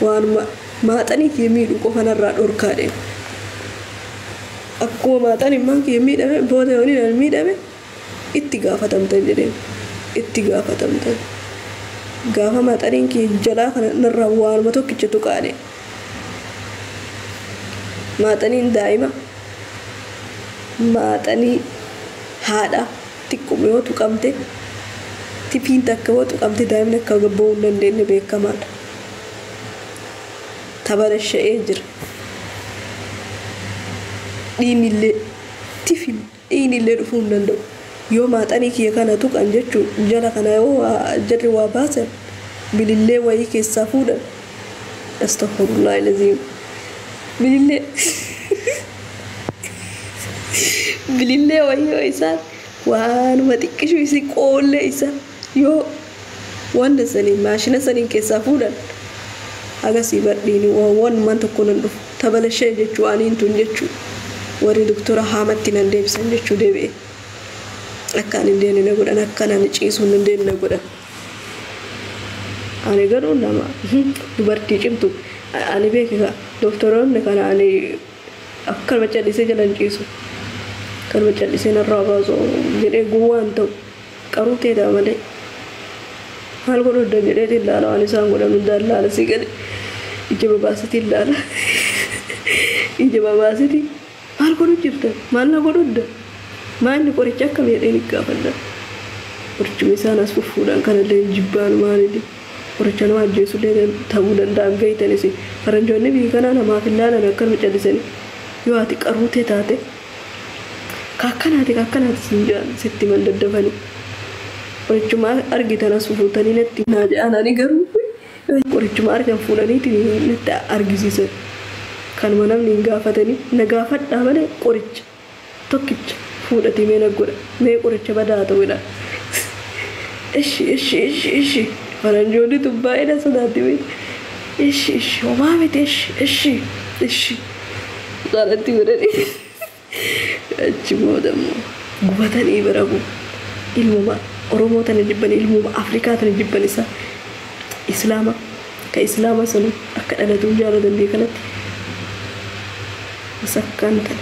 Waan maaxanii kiyya miidhu qofa narraa dhorkaadhe. Akkuma maaxan immaan kiyya miidhame booda yoon inni miidhame itti gaafatamtan jedheen itti gaafatamtan. Gaafa maaxaniin kiyya jalaa kana narraa waanuma tokkicha tuqaadhe. Maaxaniin daa'ima maaxanii haadha xiqquma yoo tuqamte tifiin takka yoo tuqamte daa'imni akka gabba'uu hin dandeenye beekamaadha. Tabarasha'ee jira. Dhiinillee tifi dhiinillee dhufuu hin danda'u. Yoo maaxanii kiyya kana tuqan jechuun jala kana yoo jarri waa baasan bilillee wayii keessaa fuudhan. Astaghfirullah ilaziim. Bilillee bilillee wayii yoo isaan waanuma xiqqishuu isii qoollee isaa yoo wanta saniin maashina saniin keessaa fuudhan agasii badhiini waanuma tokko nan dhufu tabalashee jechuu aniin tun jechuu warri doktora haamatti nan deebisan jechuu deebi'e akka ani hin deemne na godhan akka ani ciisuu hin deemne na godhan. Ani garuu nama dubartii cimtu ani beekika doktoroonni kana ani akkanuma callisee jala hin ciisu akkanuma callisee narraa baasu jedhee gowwaan ta'u qaruu teetaa malee maal godhu hunda jedheetiin ilaala waan isaan godhan hundaan ilaala si gale ija babaasitii ilaala ija babaasitii maal godhu jirtan maal na godhu hunda maal qoricha akkam jedheen gaafadha qorichuma isaan as fuffuudhaan kanallee jibbaan maalidhi qoricha nama ajjeesullee ta'uu danda'an beeytanis faranjoonni biyya kanaa namaaf hin laalan akkanuma callisanii yoo ati qaruutee taate kakkanaati kakkanaati siin jedhan sitti himan daddafanii qorichuma argitan as fuutanii natti naa jedhan ani garuu qorichuma argan fuudhaniiti natti argisiisan kanuma namni hin gaafatanii na gaafadhaa malee qoricha tokkicha fuudhati mee na godha mee qoricha badaa ta'uudha. Ishi ishi ishi ishi faranjoonni tun baay'ee na sodaatti beektu. Ishi ishi homaa miti ishi ishi ishi isaanatti godhanii achi booda immoo gubatanii bira bu'u ilmuma Oromoo tana jibban ilmuma Afrikaa tana jibban isaa Islaama ka Islaama sanu akka dhalatuun jaalatan biyya kanatti sakkaan tana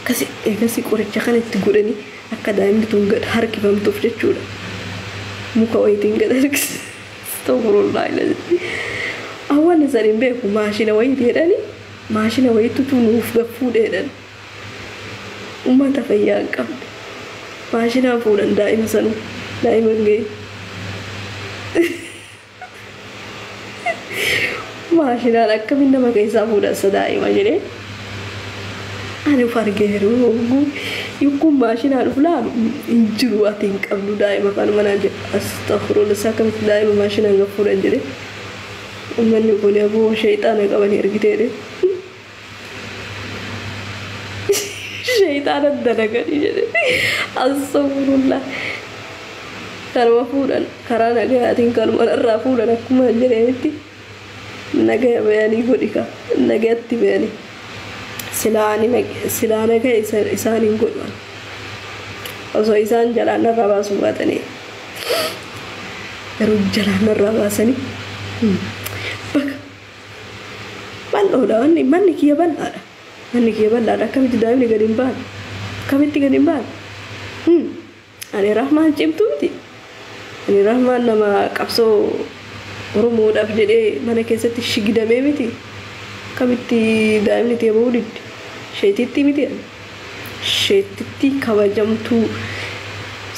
akkasi eegasi qoricha kana itti godhanii akka daa'imni tun gad harkifamtuuf jechuudha. Muka wayitiin gad harkisa. Astaghfirullah ilazi. Awwaan isaan hin beeku maashina wayiiti jedhanii maashina wayitutu nuuf gad fuudhe jedhan. Uummata fayyaa hin qabne. Maashinaan fuudhan daa'ima sanuu daa'ima hin gahin. Maashinaan akkamiin nama keessaa fuudhan sa daa'ima jedhee ani of argeeru yogguun maashinaan uf laalu hin jiru ati hin qabdu daa'ima kanuma naan jedhe astaghfirullah isaa akkamitti daa'ima maashinaan gad fuudhan jedhee uummanni kun aboo sheexaana qabanii argitee jedhee sheexaana dalaganii jedhe astaghfirullah kanuma fuudhan karaa nagayaatiin kanuma irraa fuudhan akkuma jedhanitti nagaya bayanii godhi ka nagayatti bayanii silaa nagaya isaaniin godhu osoo isaan jalaan narraa baasuu baatanii garuu jalaan narraa baasanii bakka bal'oodha wanni manni kiyya bal'aadha manni kiyya bal'aadha akkamitti daa'imni gadi hin baane akkamitti gadi hin baane ani rahmaan cimtuu miti ani rahmaan nama qabsoo Oromoodhaaf jedhee mana keessatti shigidamee miti akkamitti daa'imni tiyya bahuu didde sheetitti miti sheetitti kabajamtuu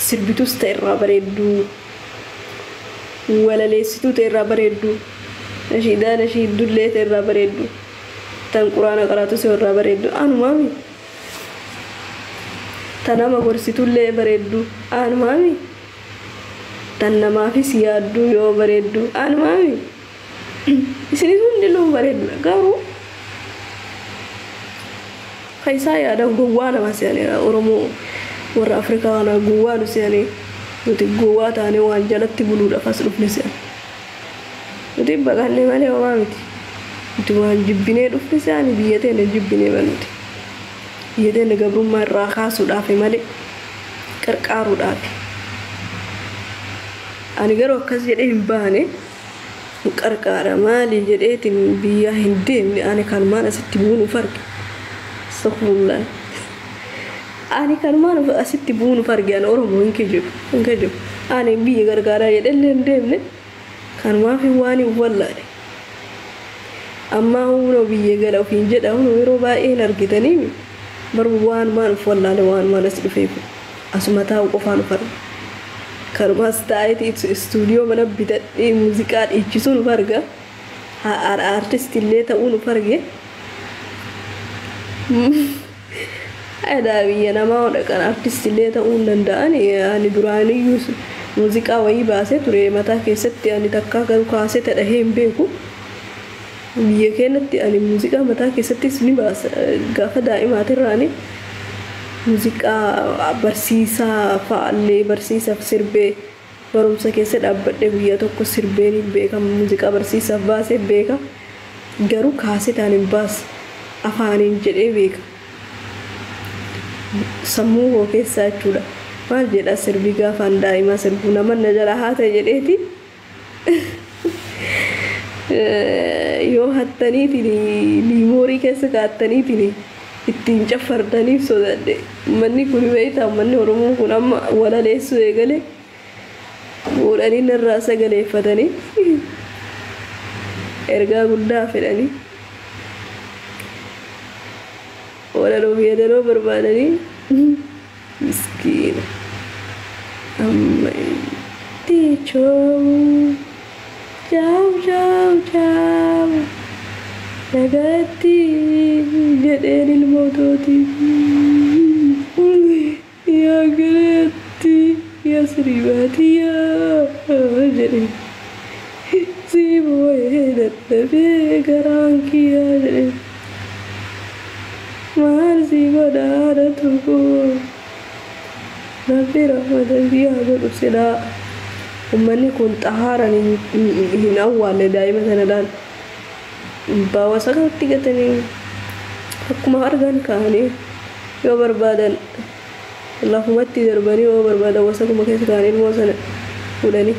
sirbitus ta'e irraa bareedduu walaleessituu ta'e irraa bareedduu nashiidaa nashiiddullee ta'e irraa bareedduu tan quraana qaraatus irraa bareedduu anumaami tan nama gorsitullee bareedduu anumaami tan namaafis yaadduu yoo bareedduu anumaami isinis hundinuu bareeddudha garuu kan isaa yaadan gowwaa nama se'anii Oromoo warra Afrikaa kana gowwaa nu se'anii nuti gowwaa taanee waan jalatti buluudhaaf as dhufne se'an nuti baqannee malee homaa miti nuti waan jibbinee dhufne se'anii biyya teenya jibbinee banuti biyya teenya gabrummaa irraa kaasuudhaaf malee qarqaaruudhaaf. Ani garuu akkas jedhee hin baane Qarqaara maali jedheetiin biyya hin deemne ani kanumaan asitti bu'uun uf arge. Astaghfirullah. Ani kanumaan asitti bu'uun uf arge ani Oromoo hin kijibu hin kijibu. Ani biyya gargaaraa jedhellee hin deemne kanumaaf waan hin wallaale. Ammaa humna biyya gala ofiin jedha humna yeroo baay'ee hin argitanii barbu waan maan uf wallaale waan maan as dhufeef asuma taa'u qofaan uf arge. Kanumaas taa'eeti istuudiyoo mana bitadhee muuziqaa dhiichisuun uf arga. Aartistii illee ta'uun uf arge. Aadaa biyya namaa dhaqan aartistii illee ta'uu hin danda'an. Ani duraaniyyuu muuziqaa wayii baasee ture mataa keessatti ani takkaa garuu kaasee dhahee hin beeku. Biyya keenyatti ani muuziqaa mataa keessattis ni baasa. Gaafa daa'imaatirraani muuziqaa barsiisaa fa'aallee barsiisaaf sirbee barumsa keessa dhaabbadhee guyyaa tokko sirbee ni beeka. Muuziqaa barsiisaaf baasee beeka. Garuu kaasetaan hin baasa. Afaaniin jedhee beeka. Sammuu koo keessaa jechuudha. Maal jedha sirbi gaafaan daa'imaa sirbuu nama na jala haa ta'e jedheeti. Yoo hattaniitiin liimoorii keessa kaa'attaniitiin ittiin caffartaniif sodaadhe. Manni kun beektaa manni Oromoo kun amma walaleessuu eegale fuudhanii narraa sagaleeffatanii ergaa guddaa fedhanii walaloo fi yaadaloo barbaadanii miskiina amma itti choomu chaaw chaaw chaaw nagaatti jedheen ilmootootii yaa galeetti yaa siribaatii yaa jedheen si boo'ee dadhabee garaan kiyyaa jedheen maal si godha haadha tokko rabbi rahmata yaa godhu silaa. Uummanni kun xahaaran hin awwaalle daa'ima sanadhaan baawwasa kanatti gatanii akkuma argan kaa'anii yoo barbaadan lafumatti darbanii yoo barbaadan wasakuma keessa kaa'anii ilmoo sana fuudhanii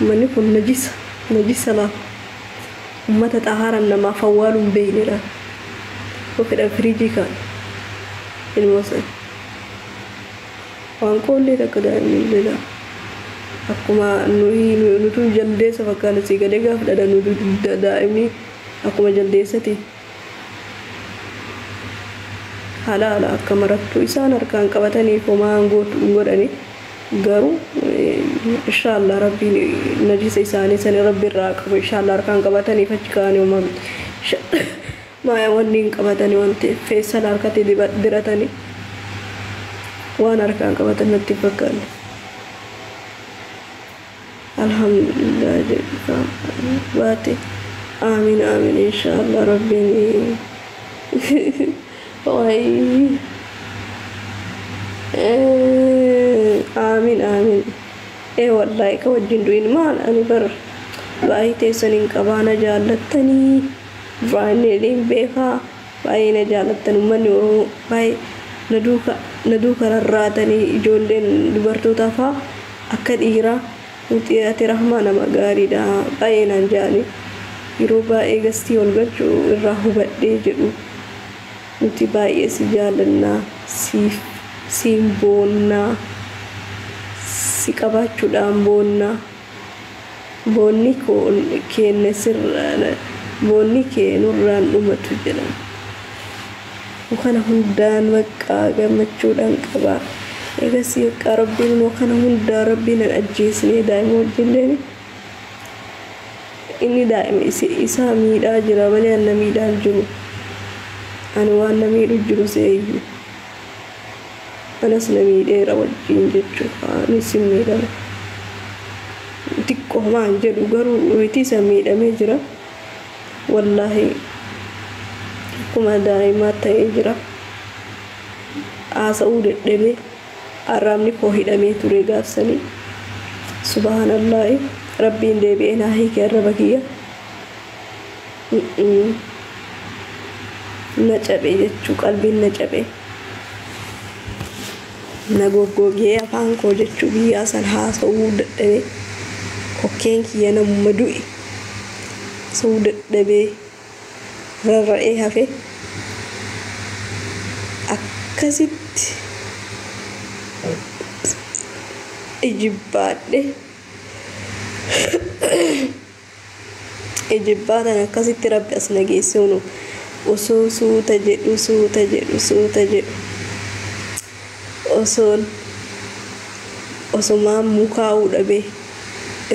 uummanni kun najisa najisa laafa uummata xahaaran namaaf awwaaluu hin beeknedha. Yoo fedhan firiijii kaa'an ilmoo sana waan qoollee takka daa'imni illee laafa. Akkuma nutu jaldeessa fakkaata sii galee gaafa dhadhannu daa'imni akkuma jaldeessati halaala akka marattu isaan harkaan qabatanii homaa godhani garuu inshaallah rabbiin najisa isaanii sani rabbi irraa qabu inshaallah harkaan qabataniif achi kaa'anii homaa miti wanni hin qabatanii waan ta'eef feessala harkatti diratanii waan harkaan qabatan natti fakkaanne. Alhamdulillah jedha baate aamin aamin inshaallah rabbiin wayi aamin aamin ee wallaahi ka wajjin du'in maal ani bar baay'ee teessan hin qabaa na jaallattanii duraanillee hin beekaa baay'ee na jaallattan uummanni Oromoo baay'ee na duuka rarraatanii ijoolleen dubartootaa fa'aa akka dhiiraa nuti ati rahmaa nama gaariidha baay'ee naan jedhanii yeroo baay'ee gastii ol galchuu irraa hubadhee jedhu nuti baay'ee si jaallannaa siin boonnaa si qabaachuudhaan boonnaa boonni keenya sirra boonni kee nurraan dhumatu jedhan. Kana hundaan baqqaa gammachuudhaan qabaa. Eegas yakka rabbiin immoo kana hundaa rabbiin hin ajjeesnee daa'ima wajjin deeme. Inni daa'ima isaa miidhaa jira malee ani na miidhaa hin jiru. Ani waan na miidhu jiru seeyyuu. Anas na miidheera wajjin jechuudha. Anis hin miidhama. Xiqqoo homaa hin jedhu garuu miti isa miidhamee jira. Wallaahi akkuma daa'imaa ta'ee jira. Haasa'uu dadhabee arraabni koo hidhamee ture gaafsanii. Subhaanallaahi rabbiin deebi'ee naa hiike arraba kiyya. Na cabe jechuu qalbiin na cabe. Na goggogee afaan koo jechuu biyyaa san haasa'uu dadhabee kokkeen kiyya namuma du'e. Haasa'uu dadhabee rarra'ee hafe akkasitti ijibbaadhe ijibbaatan akkasitti rabbi as nageesse hunu osoo suuta jedhu suuta jedhu suuta jedhu osoon osomaan mukaa'uu dhabee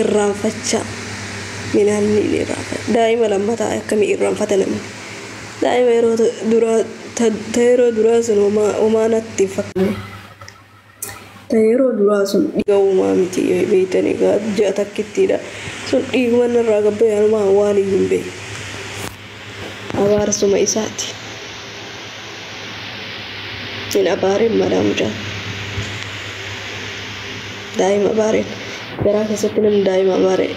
irraanfachaa minaan ni irraanfata daa'ima lammataa akkamii irraanfata namni daa'ima yeroo duraa ta yeroo duraa sun homaa natti hin fakkaanne ta yeroo duraa sun dhiiga uumaa miti beeytan egaa ji'a takkittiidha sun dhiiguma narraa gabbee anumaa waan iyyuu hin beeku abaarsuma isaati hin abaareen madaa mucaa daa'ima abaareen garaa keessatti namni daa'ima abaare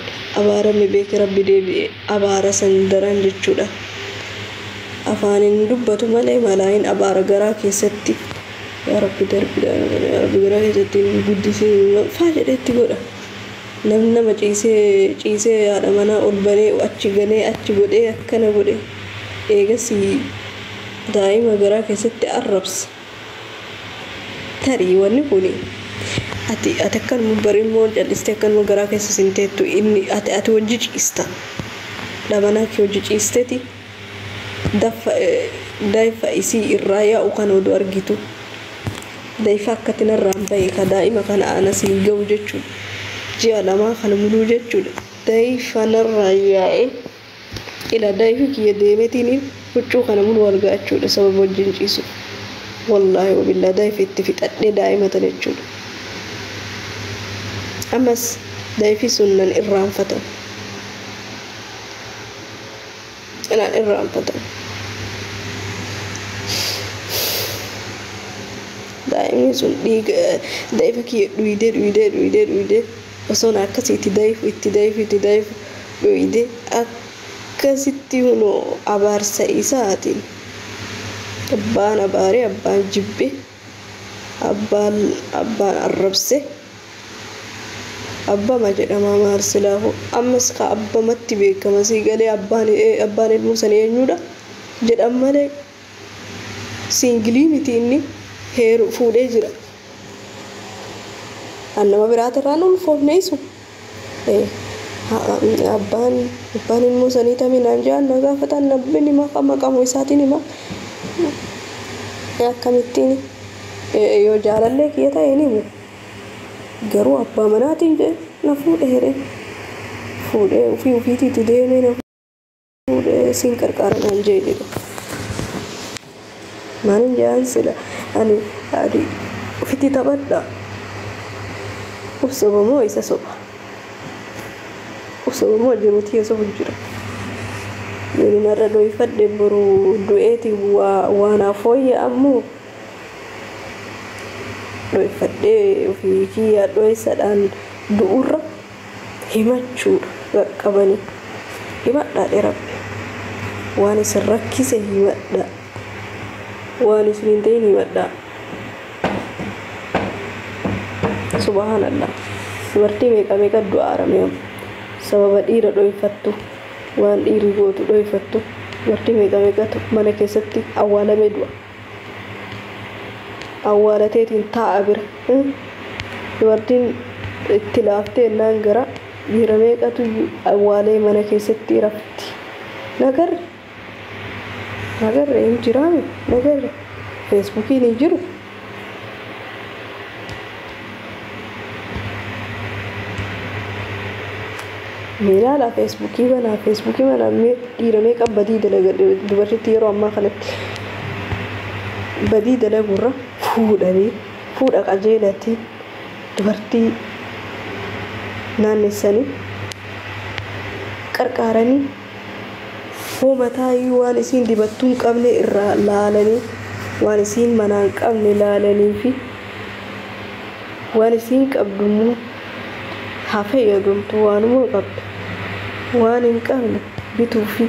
abaarame beeke rabbi deebi'e abaara san daran jechuudha afaaniin dubbatu malee malaayin abaara garaa keessatti yaa rabbi darbi daa'ima kana yaa rabbi garaa keessatti hin guddisiin faa jedheetti godha namni nama ciisee ciisee haadha manaa ol banee achi ganee achi godhee akkana godhe eegasii daa'ima garaa keessatti arrabsa tarii wanni kuni ati ati akkanuma barimmoo callistee akkanuma garaa keessa sin teettu inni ati ati wajji ciista dhabanaa kee wajji ciisteeti daffa daa'ifa isii irraa yaa'u kana oduu argitu daa'ifa akkatti narraan bahe ka daa'ima kana ana siin ga'u jechuudha ji'a lamaa kana muluu jechuudha daa'ifa narraa yaa'e ila daa'ifi kiyya deemeetiin huccuu kana muluu argaa jechuudha sababa wajjin ciisu wallaahi wabillaa daa'ifa itti fixadhee daa'ima tan jechuudha ammas daa'ifi sun nan irraanfatamu nan irraanfatamu daa'imni sun dhiiga daa'ifa kiyya dhuyidee dhuyidee dhuyidee dhuyidee osoon akkasii itti daa'ifu itti daa'ifu itti daa'ifu dhuyidee akkasitti hunoo abaarsa isaatiin abbaan abaaree abbaan jibbe abbaan abbaan arrabse abbama jedhama maal silaafu ammas ka abbamatti beekama sii galee abbaan abbaan ilmoo sanii eenyudha jedhan malee siingilii miti inni heeru fuudhee jira an nama biraatirraan ulfoofne isu abbaan abbaan ilmoo sanii tamii naan jedhan na gaafatan namni hima maqamu isaatiin hima akkamittiin yoo jaalallee kiyya ta'e ni himu garuu abbaa manaatiin jedhe na fuudhee jedhe fuudhee ofii ofiitiitti deemee na fuudhee siin qarqaara naan jee jedhe maalin jedhan sila ani ani ofitti taphadha uf soba moo isa soba uf soba moo jiruuti isa sobu jira yoon narra dhoyfadhe boru du'eeti waa naaf fooyya'ammoo dhoyfadhee ofii kiyyaa dhoysadhaan du'urra himachuudha qaqqabanii himadhaa rabbi waan isin rakkise himadhaa waan isin hin ta'in himadhaa subhaanallah dubartii meeqa meeqa du'a aramee sababa dhiira dhoyfattu waan dhiirri gootu dhoyfattu dubartii meeqa meeqatu mana keessatti awwaalamee du'a awwaalateetiin taa'a bira dubartiin itti laaftee ennaan gara dhiira meeqatu awwaalee mana keessatti rafti nagarre nagarre hin jiraame nagarre feesbuukiin hin jiru mee ilaalaa feesbuukii banaa feesbuukii banaa mee dhiira meeqa badii dalaga dubartitti yeroo ammaa kanatti badii dalagurra fuudhanii fuudha qajeelaatiin dubartii naannessanii qarqaaranii hoomataa waan isiin dibattuu hin qabne irraa laalanii waan isiin manaa hin qabne laalanii fi waan isiin qabdu immoo haa fayyadamtu waanuma qabdu waan hin qabne bituu fi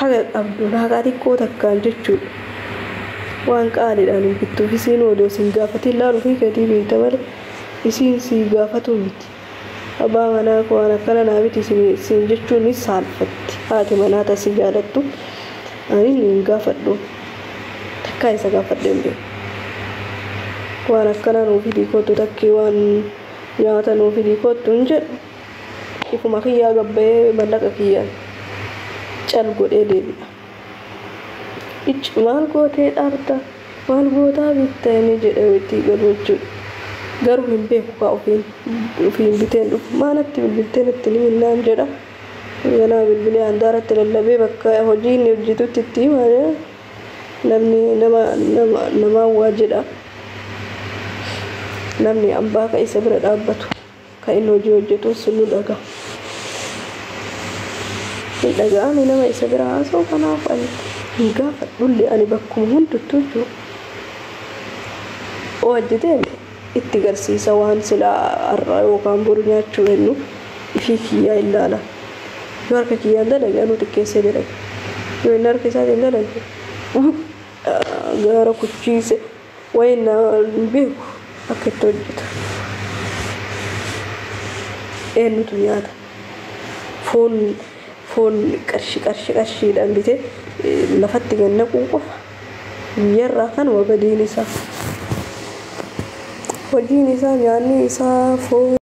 haga qabdu haqa xiqqoo takkaan jechuudha. Waan qaaliidhaan hin bittuuf isiin odoo sin gaafatiin laaluu fi gatii beekta malee isiin si gaafatu miti. Abbaa manaa koo waan akkana naa biti siin jechuun ni saalfatti. Haati manaa tasi jaalattu ani hin gaafadhu. Takkaa isa gaafadhee hin beeku. Waan akkanaa nuu fidii kottu, takkii waan nyaata nuu fidii kottu hin jedhu. Ifuma kiyyaa gabbayee mallaqa kiyyaan cal godhee deebi'a. Icci, maal gootee dhaabda, maal gootaa bitta inni jedhee itti galu jechuudha. Garuu hin beeku kaa, ofiin biteen dhufu. Maalatti bilbiltee natti ni minnaan jedha. Ganaa bilbilee handaaratti lallabee bakka hojii inni hojjetutti itti himaa. Namni nama nama namaa waa jedha. Namni ambaa ka isa bira dhaabbatu, ka inni hojii hojjetu sun nu dhaga. Hin dhaga'ame nama isa bira haasa'u. Kanaaf ani hin gaafadhullee, ani bakkuma hundattuu jechuudha. Hojjeteen itti garsiisa, waan silaa har'a yookaan boru nyaachuu jennu ifii kiyyaa ilaala. Yoo harka kiyyaan dalage anuu xiqqeessee dalaga. Yoo inni harka isaatiin dalage gaara kuchiise wayi hin beeku akka itti hojjetu. Eenyutu nyaata? Foon qarshii qarshii qarshiidhaan bitee lafatti gad naquu qofa. Guyyarraa kanuma badiin isaa. Hojiin isaa, nyaanni isaa foon.